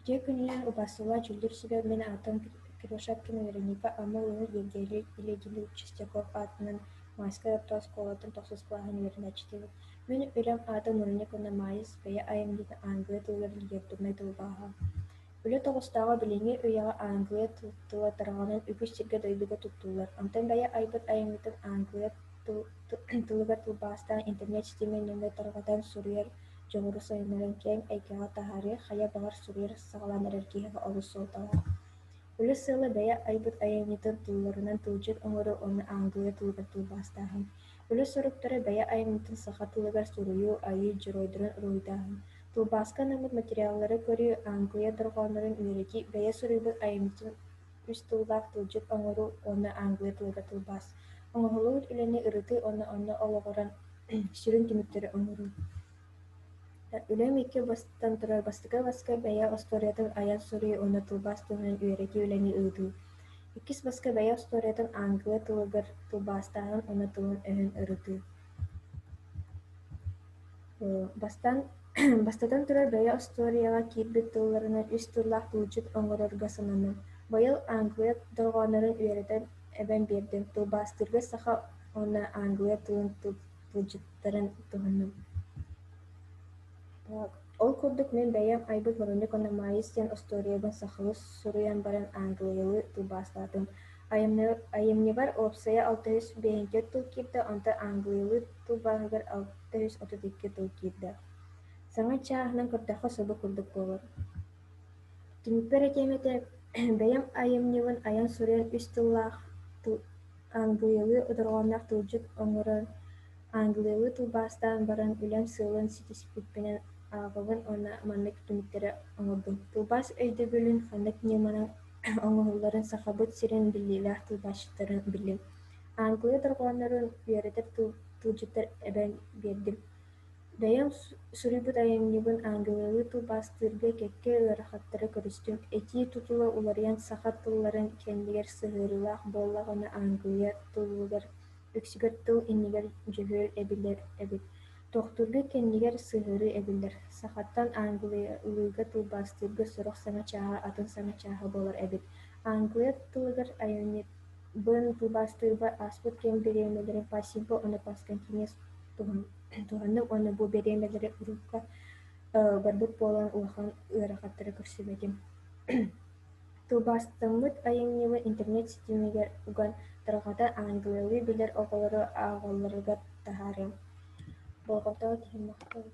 Үтүө күнүнэн убаастабыллаах дьүүллүүр сүбэ мин аатым Кривошапкина Вероника Амма улууһун Евгений Ильич Чистяков аатынан Майскай орто оскуолатын тохсус кылааһын үөрэнээччитэбин. Мин үлэм аата Мурунньук уонна Маайыс бэйэ айымньытын аангылыйа тылыгар литературнай тылбааһа. Үлэ тоҕустааҕа билиҥҥи үйэҕэ аангылыйа тыла тарҕанан үгүс сиргэ-дойдуга туттуллар, онтон бэйэ айбыт айымньытын аангылыйа тылыгар тылбаастаан интернет ситимин нөҥүө тарҕатан суруйар дьоҕуру сайыннаран киэҥ эйгэҕэ таһаарыы хайа баҕар суруйар саҕалаан эрэр киһиэхэ олус суолталаах. Үлэ сыала бэйэ айбыт айымньытын тылларынан тылдьыт оҥоруу уонна аангылыйа тылыгар тылбаастааһын. Үлэ соруктара бэйэ айымньытын саха тылыгар суруйуу, айыы дьоруойдарын уруһуйдааһын. Тылбааска анаммыт материаллары көрүү, аангылыйа дорҕооннорун үөрэтии, бэйэ суруйбут айымньытын үс тыллаах тылдьыт оҥоруу уонна аангылыйа тылыгар тылбаас. Оҥоһуллубут үлэни ырытыы уонна онно олоҕуран сүрүн түмүктэри оҥоруу. Үлэм икки бастан турар бастакы баска бэйэ остуоруйатын айан суруйуу уонна тылбаас туһунан үөрэтии үлэни ыытыы. Иккис баска бэйэ остуоруйатын аангылыйа тылыгар тылбаастааһын уонна тылын-өһүн ырытыы. Бастаан Бастатан турар бэйэ остуоруйаҕа киирбит тылларынан үс тыллаах тылдьыт оҥорорго сананным. Быйыл аангылыйа дорҕооннорун үөрэтэн эбэн биэрдим, тылбаастыырга саха уонна аангылыйа тылын тылдьыттарын туһанным. Ол курдук мин бэйэм айбыт Мурунньук уонна Маайыс диэн остуоруйабын сахалыы суруйан баран аангылыйалыы тылбаастаатым. Айымньыбар уопсайа 654 тыл киирдэ, онтон аангылыйалыы тылбааһыгар 632 тыл киирдэ. Саҥа чааһынан көрдөххө собо курдук буолар. Түмүкпэр этиэм этэ, бэйэм айымньыбын айан суруйан үс тыллаах аангылыйалыы дорҕоонноох тылдьыт оҥорон, аангылыйалыы тылбаастаан баран үлэм сыалын ситиспиппинэн ааҕабын уонна маннык түмүктэри оҥордум. Тылбаас өйдөбүлүн ханнык ньыманан оҥоһулларын Сахабыт сирин биллиилээх тылбаасчыттарын биллим. Аангылыйа дорҕооннорун үөрэтэр тылдьыттар эбэн биэрдим. Бэйэм суруйбут айымньыбын аангылыйалыы тылбаастыырга кэккэ ыарахаттары көрүстүм. Этии тутула уларыйан саха тылларын кэннигэр сыһыарыылаах буоллаҕына аангылыйа тылыгар үксүгэр тыл иннигэр дьөһүөл эбиллэр эбит. Туохтуурга кэннигэр сыһыарыы эбиллэр. Сахаттан аангылыйалыыга тылбаастыырга сорох саҥа чааһа атын саҥа чааһа буолар эбит. Аангылыйа тылыгар айымньыбын тылбаастыырбар ааспыт кэм бириэмэлэрин past simple уонна past continuous туһанным уонна бу бириэмэлэри урукка барбыт буолан улахан ыарахаттары көрсүбэтим. Тылбаастаммыт айымньыбын интернет ситимигэр уган тарҕатан аангылыйалыы билэр оҕолору ааҕалларыгар таһаарыам. Болҕомтоҕут иһин махтал.